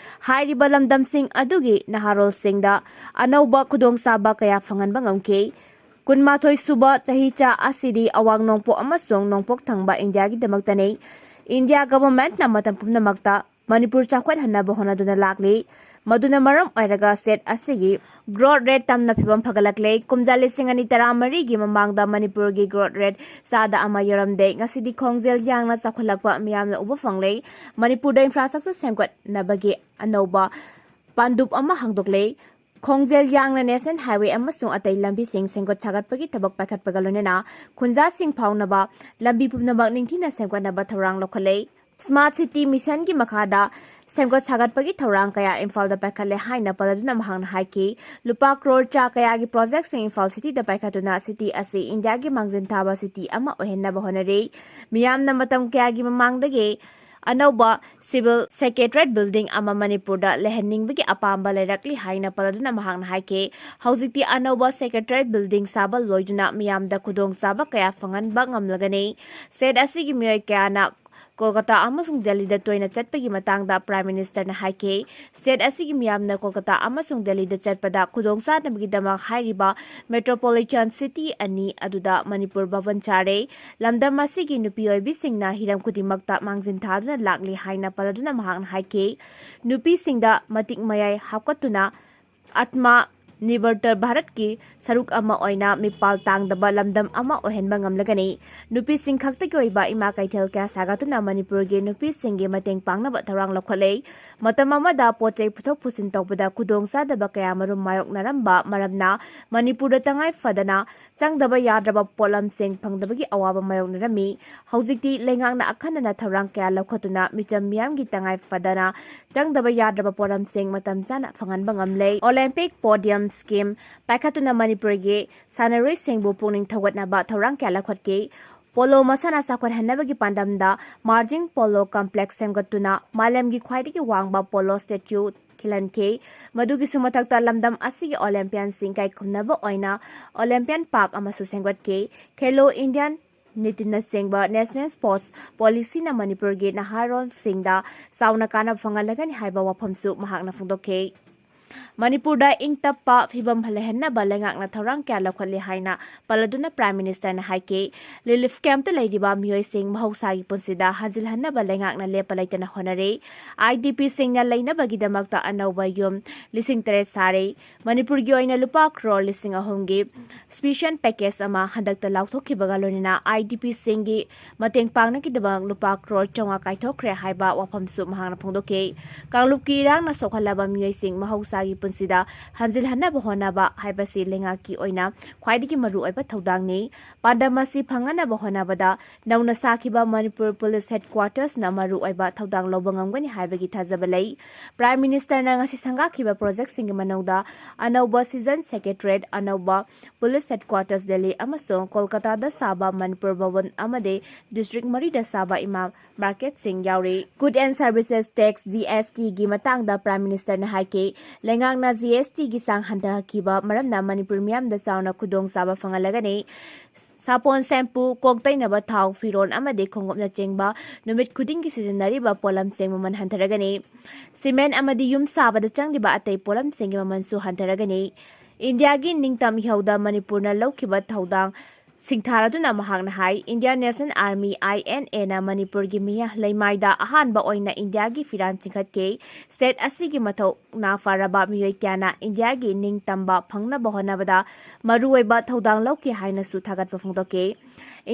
ꯍꯥꯏꯔꯤꯕ ꯂꯝꯗꯝꯁꯤꯡ ꯑꯗꯨꯒꯤ ꯅꯍꯥꯔꯣꯜꯁꯤꯡꯗ ꯑꯅꯧꯕ ꯈꯨꯗꯣꯡꯆꯥꯕ ꯀꯌꯥ ꯐꯪꯍꯟꯕ ꯉꯝꯈꯤ꯫ ꯀꯨꯟꯃꯥꯊꯣꯏ ꯁꯨꯕ ꯆꯍꯤꯆꯥ ꯑꯁꯤꯗꯤ ꯑꯋꯥꯡ ꯅꯣꯡꯄꯣꯛ ꯑꯃꯁꯨꯡ ꯅꯣꯡꯄꯣꯛ ꯊꯪꯕ ꯏꯟꯗꯤꯌꯥꯒꯤꯗꯃꯛꯇꯅꯤ꯫ ꯏꯟꯗꯤꯌꯥ governmentꯅ ꯃꯇꯝ ꯄꯨꯝꯅꯃꯛꯇ ꯃꯅꯤꯄꯨꯔ ꯆꯥꯎꯈꯠꯍꯟꯅꯕ ꯍꯣꯠꯅꯗꯨꯅ ꯂꯥꯛꯂꯤ꯫ ꯃꯗꯨꯅ ꯃꯔꯝ ꯑꯣꯏꯔꯒ state ꯑꯁꯤꯒꯤ growth rate ꯇꯝꯅ ꯐꯤꯕꯝ ꯐꯒꯠꯂꯛꯂꯦ꯫ ꯀꯨꯝꯖꯥ ꯂꯤꯁꯤꯡ ꯑꯅꯤ ꯇꯔꯥꯃꯔꯤꯒꯤ ꯃꯃꯥꯡꯗ ꯃꯅꯤꯄꯨꯔꯒꯤ growth rate ꯆꯥꯗ ꯑꯃ ꯌꯧꯔꯝꯗꯦ꯫ ꯉꯁꯤꯗꯤ ꯈꯣꯡꯖꯦꯜ ꯌꯥꯡꯅ ꯆꯥꯎꯈꯠꯂꯛꯄ ꯃꯤꯌꯥꯝꯅ ꯎꯕ ꯐꯪꯂꯦ꯫ ꯃꯅꯤꯄꯨꯔꯗ infrastructure ꯁꯦꯝꯒꯠꯅꯕꯒꯤ ꯑꯅꯧꯕ ꯄꯥꯟꯗꯨꯞ ꯑꯃ ꯍꯥꯡꯗꯣꯛꯂꯦ꯫ ꯈꯣꯡꯖꯦꯜ ꯌꯥꯡꯅ National Highway ꯑꯃꯁꯨꯡ ꯑꯇꯩ ꯂꯝꯕꯤꯁꯤꯡ ꯁꯦꯝꯒꯠ ꯁꯥꯒꯠꯄꯒꯤ ꯊꯕꯛ ꯄꯥꯏꯈꯠꯄꯒ ꯂꯣꯏꯅꯅ ꯈꯨꯟꯖꯥꯁꯤꯡ ꯐꯥꯎꯅꯕ ꯂꯝꯕꯤ ꯄꯨꯝꯅꯃꯛ ꯅꯤꯡꯊꯤꯅ ꯁꯦꯝꯒꯠꯅꯕ ꯊꯧꯔꯥꯡ ꯂꯧꯈꯠꯂꯦ꯫ Smart City Missionꯒꯤ ꯃꯈꯥꯗ ꯁꯦꯝꯒꯠ ꯁꯥꯒꯠꯄꯒꯤ ꯊꯧꯔꯥꯡ ꯀꯌꯥ ꯏꯝꯐꯥꯜꯗ ꯄꯥꯏꯈꯠꯂꯦ ꯍꯥꯏꯅ ꯄꯜꯂꯗꯨꯅ ꯃꯍꯥꯛꯅ ꯍꯥꯏꯈꯤ, ꯂꯨꯄꯥ ꯀ꯭ꯔꯣꯔ ꯆꯥ ꯀꯌꯥꯒꯤ projectꯁꯤꯡ ꯏꯝꯐꯥꯜ cityꯗ ꯄꯥꯏꯈꯠꯇꯨꯅ city ꯑꯁꯤ ꯏꯟꯗꯤꯌꯥꯒꯤ ꯃꯥꯡꯖꯤꯟ ꯊꯥꯕ city ꯑꯃ ꯑꯣꯏꯍꯟꯅꯕ ꯍꯣꯠꯅꯔꯤ꯫ ꯃꯤꯌꯥꯝꯅ ꯃꯇꯝ ꯀꯌꯥꯒꯤ ꯃꯃꯥꯡꯗꯒꯤ ꯑꯅꯧꯕ Civil Secretariat Building ꯑꯃ ꯃꯅꯤꯄꯨꯔꯗ ꯂꯩꯍꯟꯅꯤꯡꯕꯒꯤ ꯑꯄꯥꯝꯕ ꯂꯩꯔꯛꯂꯤ ꯍꯥꯏꯅ ꯄꯜꯂꯗꯨꯅ ꯃꯍꯥꯛꯅ ꯍꯥꯏꯈꯤ, ꯍꯧꯖꯤꯛꯇꯤ ꯑꯅꯧꯕ Secretariat Building ꯁꯥꯕ ꯂꯣꯏꯗꯨꯅ ꯃꯤꯌꯥꯝꯗ ꯈꯨꯗꯣꯡꯆꯥꯕ ꯀꯌꯥ ꯐꯪꯍꯟꯕ ꯉꯝꯂꯒꯅꯤ꯫ State ꯑꯁꯤꯒꯤ ꯃꯤꯑꯣꯏ ꯀꯌꯥꯅ ꯀꯣꯜꯀꯇꯥ ꯑꯃꯁꯨꯡ ꯗꯦꯜꯂꯤꯗ ꯇꯣꯏꯅ ꯆꯠꯄꯒꯤ ꯃꯇꯥꯡꯗ Prime Minister ꯅ ꯍꯥꯏꯈꯤ꯫ State ꯑꯁꯤꯒꯤ ꯃꯤꯌꯥꯝꯅ ꯀꯣꯜꯀꯇꯥ ꯑꯃꯁꯨꯡ ꯗꯦꯜꯂꯤꯗ ꯆꯠꯄꯗ ꯈꯨꯗꯣꯡꯆꯥꯅꯕꯒꯤꯗꯃꯛ ꯍꯥꯏꯔꯤꯕ metropolitan city ꯑꯅꯤ ꯑꯗꯨꯗ ꯃꯅꯤꯄꯨꯔ ꯚꯥꯕꯟ ꯁꯥꯔꯦ꯫ ꯂꯝꯗꯝ ꯑꯁꯤꯒꯤ ꯅꯨꯄꯤ ꯑꯣꯏꯕꯤꯁꯤꯡꯅ ꯍꯤꯔꯝ ꯈꯨꯗꯤꯡꯃꯛꯇ ꯃꯥꯡꯖꯤꯟ ꯊꯥꯗꯨꯅ ꯂꯥꯛꯂꯤ ꯍꯥꯏꯅ ꯄꯜꯂꯗꯨꯅ ꯃꯍꯥꯛꯅ ꯍꯥꯏꯈꯤ, ꯅꯨꯄꯤꯁꯤꯡꯗ ꯃꯇꯤꯛ ꯃꯌꯥꯏ ꯍꯥꯞꯀꯠꯇꯨꯅ ꯑꯥꯇꯃ ꯅꯤꯔꯚꯔ ꯚꯥꯔꯠꯀꯤ ꯁꯔꯨꯛ ꯑꯃ ꯑꯣꯏꯅ ꯃꯤꯄꯥꯜ ꯇꯥꯡꯗꯕ ꯂꯝꯗꯝ ꯑꯃ ꯑꯣꯏꯍꯟꯕ ꯉꯝꯂꯒꯅꯤ꯫ ꯅꯨꯄꯤꯁꯤꯡ ꯈꯛꯇꯒꯤ ꯑꯣꯏꯕ ꯏꯃꯥ ꯀꯩꯊꯦꯜ ꯀꯌꯥ ꯁꯥꯒꯠꯇꯨꯅ ꯃꯅꯤꯄꯨꯔꯒꯤ ꯅꯨꯄꯤꯁꯤꯡꯒꯤ ꯃꯇꯦꯡ ꯄꯥꯡꯅꯕ ꯊꯧꯔꯥꯡ ꯂꯧꯈꯠꯂꯦ꯫ ꯃꯇꯝ ꯑꯃꯗ ꯄꯣꯠ ꯆꯩ ꯄꯨꯊꯣꯛ ꯄꯨꯁꯤꯟ ꯇꯧꯕꯗ ꯈꯨꯗꯣꯡꯆꯥꯗꯕ ꯀꯌꯥꯃꯔꯨꯝ ꯃꯥꯌꯣꯛꯅꯔꯝꯕ ꯃꯔꯝꯅ ꯃꯅꯤꯄꯨꯔꯗ ꯇꯉꯥꯏ ꯐꯗꯅ ꯆꯪꯗꯕ ꯌꯥꯗ꯭ꯔꯕ ꯄꯣꯠꯂꯝꯁꯤꯡ ꯐꯪꯗꯕꯒꯤ ꯑꯋꯥꯕ ꯃꯥꯌꯣꯛꯅꯔꯝꯃꯤ꯫ ꯍꯧꯖꯤꯛꯇꯤ ꯂꯩꯉꯥꯛꯅ ꯑꯈꯟꯅꯅ ꯊꯧꯔꯥꯡ ꯀꯌꯥ ꯂꯧꯈꯠꯇꯨꯅ ꯃꯤꯆꯝ ꯃꯤꯌꯥꯝꯒꯤ ꯇꯉꯥꯏ ꯐꯗꯅ ꯆꯪꯗꯕ ꯌꯥꯗ꯭ꯔꯕ ꯄꯣꯠꯂꯝꯁꯤꯡ ꯃꯇꯝ ꯆꯥꯅ ꯐꯪꯍꯟꯕ ꯉꯝꯂꯦ꯫ Olympic Podium Scheme ꯄꯥꯏꯈꯠꯇꯨꯅ ꯃꯅꯤꯄꯨꯔꯒꯤ ꯁꯥꯟꯅꯔꯣꯏꯁꯤꯡꯕꯨ ꯄꯨꯛꯅꯤꯡ ꯊꯧꯒꯠꯅꯕ ꯊꯧꯔꯥꯡ ꯀꯌꯥ ꯂꯧꯈꯠꯈꯤ꯫ ꯄꯣꯂꯣ ꯃꯁꯥꯟꯅ ꯆꯥꯎꯈꯠꯍꯟꯅꯕꯒꯤ ꯄꯥꯟꯗꯝꯗ Marging Polo Complex ꯁꯦꯝꯒꯠꯇꯨꯅ ꯃꯥꯂꯦꯝꯒꯤ ꯈ꯭ꯋꯥꯏꯗꯒꯤ ꯋꯥꯡꯕ ꯄꯣꯂꯣ statue ꯈꯤꯜꯍꯟꯈꯤ꯫ ꯃꯗꯨꯒꯤꯁꯨ ꯃꯊꯛꯇ ꯂꯝꯗꯝ ꯑꯁꯤꯒꯤ Olympianꯁꯤꯡ ꯀꯥꯏꯈꯨꯝꯅꯕ ꯑꯣꯏꯅ Olympian Park ꯑꯃꯁꯨ ꯁꯦꯝꯒꯠꯈꯤ꯫ Khelo India ꯅꯤꯇꯤꯅꯆꯤꯡꯕ National Sports Policyꯅ ꯃꯅꯤꯄꯨꯔꯒꯤ ꯅꯍꯥꯔꯣꯜꯁꯤꯡꯗ ꯆꯥꯎꯅ ꯀꯥꯟꯅꯕ ꯐꯪꯍꯜꯂꯒꯅꯤ ꯍꯥꯏꯕ ꯋꯥꯐꯝꯁꯨ ꯃꯍꯥꯛꯅ ꯐꯣꯡꯗꯣꯛꯈꯤ꯫ ꯃꯅꯤꯄꯨꯔꯗ ꯏꯪ ꯇꯞꯄ ꯐꯤꯕꯝ ꯂꯩꯍꯟꯅꯕ ꯂꯩꯉꯥꯛꯅ ꯊꯧꯔꯥꯡ ꯀꯌꯥ ꯂꯧꯈꯠꯂꯤ ꯍꯥꯏꯅ ꯄꯜꯂꯗꯨꯅ Prime Ministerꯅ ꯍꯥꯏꯈꯤ, relief campꯇ ꯂꯩꯔꯤꯕ ꯃꯤꯑꯣꯏꯁꯤꯡ ꯃꯍꯧꯁꯥꯒꯤ ꯄꯨꯟꯁꯤꯗ ꯍꯟꯖꯤꯜꯍꯟꯅꯕ ꯂꯩꯉꯥꯛꯅ ꯂꯦꯞꯄ ꯂꯩꯇꯅ ꯍꯣꯠꯅꯔꯤ꯫ IDPꯁꯤꯡꯅ ꯂꯩꯅꯕꯒꯤꯗꯃꯛꯇ ꯑꯅꯧꯕ ꯌꯨꯝ ꯂꯤꯁꯤꯡ ꯇꯔꯦꯠ ꯁꯥꯔꯦ꯫ ꯃꯅꯤꯄꯨꯔꯒꯤ ꯑꯣꯏꯅ ꯂꯨꯄꯥ ꯀ꯭ꯔꯣꯔ ꯂꯤꯁꯤꯡ ꯑꯍꯨꯝꯒꯤ special package ꯑꯃ ꯍꯟꯗꯛꯇ ꯂꯥꯎꯊꯣꯛꯈꯤꯕꯒ ꯂꯣꯏꯅꯅ IDPꯁꯤꯡꯒꯤ ꯃꯇꯦꯡ ꯄꯥꯡꯅꯕꯒꯤꯗꯃꯛ ꯂꯨꯄꯥ ꯀ꯭ꯔꯣꯔ ꯆꯥꯝꯃꯉꯥ ꯀꯥꯏꯊꯣꯛꯈ꯭ꯔꯦ ꯍꯥꯏꯕ ꯋꯥꯐꯝꯁꯨ ꯃꯍꯥꯛꯅ ꯐꯣꯡꯗꯣꯛꯈꯤ꯫ ꯀꯥꯡꯂꯨꯞꯀꯤ ꯏꯔꯥꯡꯅ ꯁꯣꯛꯍꯜꯂꯕ ꯃꯤꯑꯣꯏꯁꯤꯡ ꯃꯍꯧꯁꯥꯒꯤ ꯄꯨꯟꯁꯤꯗ ꯍꯟꯖꯤꯜꯍꯟꯅꯕ ꯍꯣꯠꯅꯕ ꯍꯥꯏꯕꯁꯤ ꯂꯩꯉꯥꯛꯀꯤ ꯑꯣꯏꯅ ꯈ꯭ꯋꯥꯏꯗꯒꯤ ꯃꯔꯨꯑꯣꯏꯕ ꯊꯧꯗꯥꯡꯅꯤ꯫ ꯄꯥꯟꯗꯝ ꯑꯁꯤ ꯐꯪꯍꯟꯅꯕ ꯍꯣꯠꯅꯕꯗ ꯅꯧꯅ ꯁꯥꯈꯤꯕ ꯃꯅꯤꯄꯨꯔ ꯄꯨꯂꯤꯁ ꯍꯦꯗꯀ꯭ꯋꯥꯔꯇꯔꯁꯅ ꯃꯔꯨꯑꯣꯏꯕ ꯊꯧꯗꯥꯡ ꯂꯧꯕ ꯉꯝꯒꯅꯤ ꯍꯥꯏꯕꯒꯤ ꯊꯥꯖꯕ ꯂꯩ꯫ ꯄ꯭ꯔꯥꯏꯝ ꯃꯤꯅꯤꯁꯇꯔꯅ ꯉꯁꯤ ꯁꯪꯒꯥꯈꯤꯕ ꯄ꯭ꯔꯣꯖꯦꯛꯁꯤꯡꯒꯤ ꯃꯅꯨꯡꯗ ꯑꯅꯧꯕ ꯁꯤꯖꯟ ꯁꯦꯀ꯭ꯔꯦꯇꯔꯤꯌꯦꯠ, ꯑꯅꯧꯕ ꯄꯨꯂꯤꯁ ꯍꯦꯗꯀ꯭ꯋꯥꯔꯇꯔꯁ ꯗꯦꯜꯂꯤ ꯑꯃꯁꯨꯡ ꯀꯣꯜꯀꯇꯥꯗ ꯁꯥꯕ ꯃꯅꯤꯄꯨꯔ ꯚꯕꯟ ꯑꯃꯗꯤ ꯗꯤꯁꯇ꯭ꯔꯤꯛ ꯃꯔꯤꯗ ꯁꯥꯕ ꯏꯃꯥ ꯃꯥꯔꯀꯦꯠꯁꯤꯡ ꯌꯥꯎꯔꯤ꯫ Good and Services Tax, G S T, ꯒꯤ ꯃꯇꯥꯡꯗ ꯄ꯭ꯔꯥꯏꯝ ꯃꯤꯅꯤꯁꯇꯔꯅ ꯍꯥꯏꯈꯤ, ꯂꯩꯉꯥꯛꯅ G S T ꯒꯤ ꯆꯥꯡ ꯍꯟꯊꯍꯟꯈꯤꯕ ꯃꯔꯝꯅ ꯃꯅꯤꯄꯨꯔ ꯃꯤꯌꯥꯝꯗ ꯆꯥꯎꯅ ꯈꯨꯗꯣꯡꯆꯥꯕ ꯐꯪꯍꯜꯂꯒꯅꯤ꯫ ꯁꯥꯄꯣꯟ, ꯁꯦꯝꯄꯨ, ꯀꯣꯛ ꯇꯩꯅꯕ ꯊꯥꯎ, ꯐꯤꯔꯣꯜ ꯑꯃꯗꯤ ꯈꯣꯡꯎꯞꯅꯆꯤꯡꯕ ꯅꯨꯃꯤꯠ ꯈꯨꯗꯤꯡꯒꯤ ꯁꯤꯖꯤꯟꯅꯔꯤꯕ ꯄꯣꯠꯂꯝꯁꯤꯡ ꯃꯃꯜ ꯍꯟꯊꯔꯒꯅꯤ꯫ ꯁꯤꯃꯦꯟ ꯑꯃꯗꯤ ꯌꯨꯝ ꯁꯥꯕꯗ ꯆꯪꯂꯤꯕ ꯑꯇꯩ ꯄꯣꯠꯂꯝꯁꯤꯡꯒꯤ ꯃꯃꯜꯁꯨ ꯍꯟꯊꯔꯒꯅꯤ꯫ ꯏꯟꯗꯤꯌꯥꯒꯤ ꯅꯤꯡꯇꯝ ꯏꯍꯧꯗ ꯃꯅꯤꯄꯨꯔꯅ ꯂꯧꯈꯤꯕ ꯊꯧꯗꯥꯡ ꯁꯤꯡꯊꯥꯔꯗꯨꯅ ꯃꯍꯥꯛꯅ ꯍꯥꯏ, Indian National Army, I N A, ꯅ ꯃꯅꯤꯄꯨꯔꯒꯤ ꯃꯤꯌꯥ-, ꯂꯩꯃꯥꯏꯗ ꯑꯍꯥꯟꯕ ꯑꯣꯏꯅ ꯏꯟꯗꯤꯌꯥꯒꯤ ꯐꯤꯔꯥꯟ ꯆꯤꯡꯈꯠꯈꯤ꯫ ꯁ꯭ꯇꯦꯠ ꯑꯁꯤꯒꯤ ꯃꯊꯧꯅꯥ ꯐꯔꯕ ꯃꯤꯑꯣꯏ ꯀꯌꯥꯅ ꯏꯟꯗꯤꯌꯥꯒꯤ ꯅꯤꯡꯇꯝꯕ ꯐꯪꯅꯕ ꯍꯣꯠꯅꯕꯗ ꯃꯔꯨꯑꯣꯏꯕ ꯊꯧꯗꯥꯡ ꯂꯧꯈꯤ ꯍꯥꯏꯅꯁꯨ ꯊꯥꯒꯠꯄ ꯐꯣꯡꯗꯣꯛꯈꯤ꯫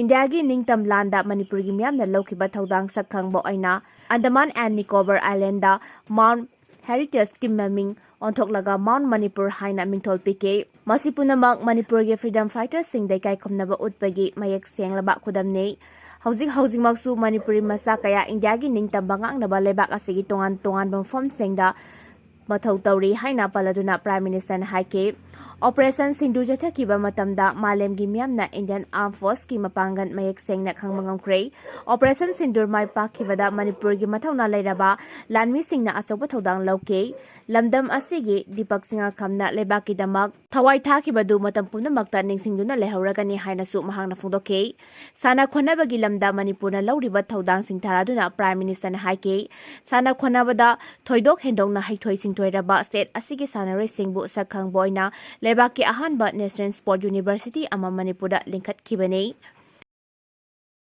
ꯏꯟꯗꯤꯌꯥꯒꯤ ꯅꯤꯡꯇꯝ ꯂꯥꯟꯗ ꯃꯅꯤꯄꯨꯔꯒꯤ ꯃꯤꯌꯥꯝꯅ ꯂꯧꯈꯤꯕ ꯊꯧꯗꯥꯡ ꯁꯛ ꯈꯪꯕ ꯑꯣꯏꯅ Andaman and Nicobar Island the Mount Heritage ꯀꯤ ꯃꯃꯤꯡ ꯑꯣꯟꯊꯣꯛꯂꯒ Mount Manipur ꯍꯥꯏꯅ ꯃꯤꯡꯊꯣꯜ ꯄꯤꯈꯤ꯫ ꯃꯁꯤ ꯄꯨꯝꯅꯃꯛ ꯃꯅꯤꯄꯨꯔꯒꯤ ꯐ꯭ꯔꯤꯗꯝ ꯐꯥꯏꯇꯔꯁꯤꯡꯗ ꯏꯀꯥꯏ ꯈꯨꯝꯅꯕ ꯎꯠꯄꯒꯤ ꯃꯌꯦꯛ ꯁꯦꯡꯂꯕ ꯈꯨꯗꯝꯅꯤ꯫ ꯍꯧꯖꯤꯛ ꯍꯧꯖꯤꯛꯃꯛꯁꯨ ꯃꯅꯤꯄꯨꯔꯤ ꯃꯆꯥ ꯀꯌꯥ ꯏꯟꯗꯤꯌꯥꯒꯤ ꯅꯤꯡꯇꯝꯕ ꯉꯥꯛꯅꯕ ꯂꯩꯕꯥꯛ ꯑꯁꯤꯒꯤ ꯇꯣꯉꯥꯟ ꯇꯣꯉꯥꯟꯕ ꯃꯐꯝꯁꯤꯡꯗ ꯃꯊꯧ ꯇꯧꯔꯤ ꯍꯥꯏꯅ ꯄꯜꯂꯗꯨꯅ ꯄ꯭ꯔꯥꯏꯝ ꯃꯤꯅꯤꯁꯇꯔꯅ ꯍꯥꯏꯈꯤ꯫ ꯑꯣꯄꯔꯦꯁꯟ ꯁꯤꯟꯗꯨꯔ ꯆꯠꯊꯈꯤꯕ ꯃꯇꯝꯗ ꯃꯥꯂꯦꯝꯒꯤ ꯃꯤꯌꯥꯝꯅ ꯏꯟꯗꯤꯌꯟ ꯑꯥꯔꯝ ꯐꯣꯔꯁꯀꯤ ꯃꯄꯥꯡꯒꯜ ꯃꯌꯦꯛ ꯁꯦꯡꯅ ꯈꯪꯕ ꯉꯝꯈ꯭ꯔꯦ꯫ ꯑꯣꯄꯔꯦꯁꯟ ꯁꯤꯟꯗꯨꯔ ꯃꯥꯏ ꯄꯥꯛꯈꯤꯕꯗ ꯃꯅꯤꯄꯨꯔꯒꯤ ꯃꯊꯧꯅꯥ ꯂꯩꯔꯕ ꯂꯥꯟꯃꯤꯁꯤꯡꯅ ꯑꯆꯧꯕ ꯊꯧꯗꯥꯡ ꯂꯧꯈꯤ꯫ ꯂꯝꯗꯝ ꯑꯁꯤꯒꯤ ꯗꯤꯄꯛ ꯁꯤꯡꯍ ꯈꯝꯅ ꯂꯩꯕꯥꯛꯀꯤꯗꯃꯛ ꯊꯋꯥꯏ ꯊꯥꯈꯤꯕꯗꯨ ꯃꯇꯝ ꯄꯨꯝꯅꯃꯛꯇ ꯅꯤꯡꯁꯤꯡꯗꯨꯅ ꯂꯩꯍꯧꯔꯒꯅꯤ ꯍꯥꯏꯅꯁꯨ ꯃꯍꯥꯛꯅ ꯐꯣꯡꯗꯣꯛꯈꯤ꯫ ꯁꯥꯟꯅ ꯈꯣꯠꯅꯕꯒꯤ ꯂꯝꯗ ꯃꯅꯤꯄꯨꯔꯅ ꯂꯧꯔꯤꯕ ꯊꯧꯗꯥꯡ ꯁꯤꯡꯊꯥꯔꯗꯨꯅ ꯄ꯭ꯔꯥꯏꯝ ꯃꯤꯅꯤꯁꯇꯔꯅ ꯍꯥꯏꯈꯤ, ꯁꯥꯟꯅ ꯈꯣꯠꯅꯕꯗ ꯊꯣꯏꯗꯣꯛ ꯍꯦꯟꯗꯣꯛꯅ ꯍꯩꯊꯣꯏ ꯁꯤꯡꯊꯣꯏꯔꯕ ꯁ꯭ꯇꯦꯠ ꯑꯁꯤꯒꯤ ꯁꯥꯟꯅꯔꯣꯏꯁꯤꯡꯕꯨ ꯁꯛ ꯈꯪꯕ ꯑꯣꯏꯅ ꯂꯩꯕꯥꯛꯀꯤ ꯑꯍꯥꯟꯕ ꯅꯦꯁꯅꯦꯜ ꯁ꯭ꯄꯣꯔꯠ ꯌꯨꯅꯤꯚꯔꯁꯤꯇꯤ ꯑꯃ ꯃꯅꯤꯄꯨꯔꯗ ꯂꯤꯡꯈꯠꯈꯤꯕꯅꯤ꯫